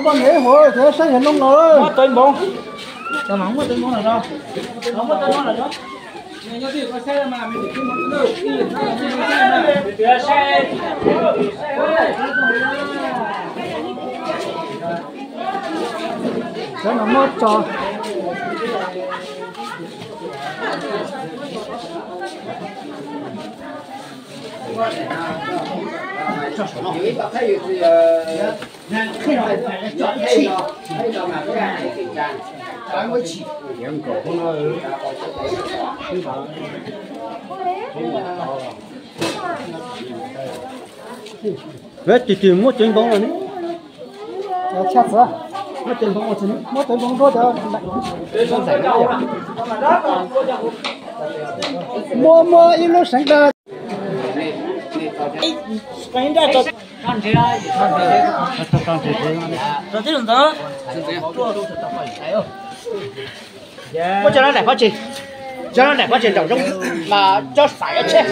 Poj niam ib huav thiab saib yog noob no. Muab tau npoo. Muab tau npoo los no. Muab tau npoo los no. Cov no muab tso. Tus twg muab tsev npoo los ne? Tshaj txawv. Muab tsev npoo ua tsev, muab tsev npoo rau cov. Muab, muab ib lub seev da. Muab cov no daim pov tseg, cov no daim pov tseg nraum zoov mas cov xaiv tsheb.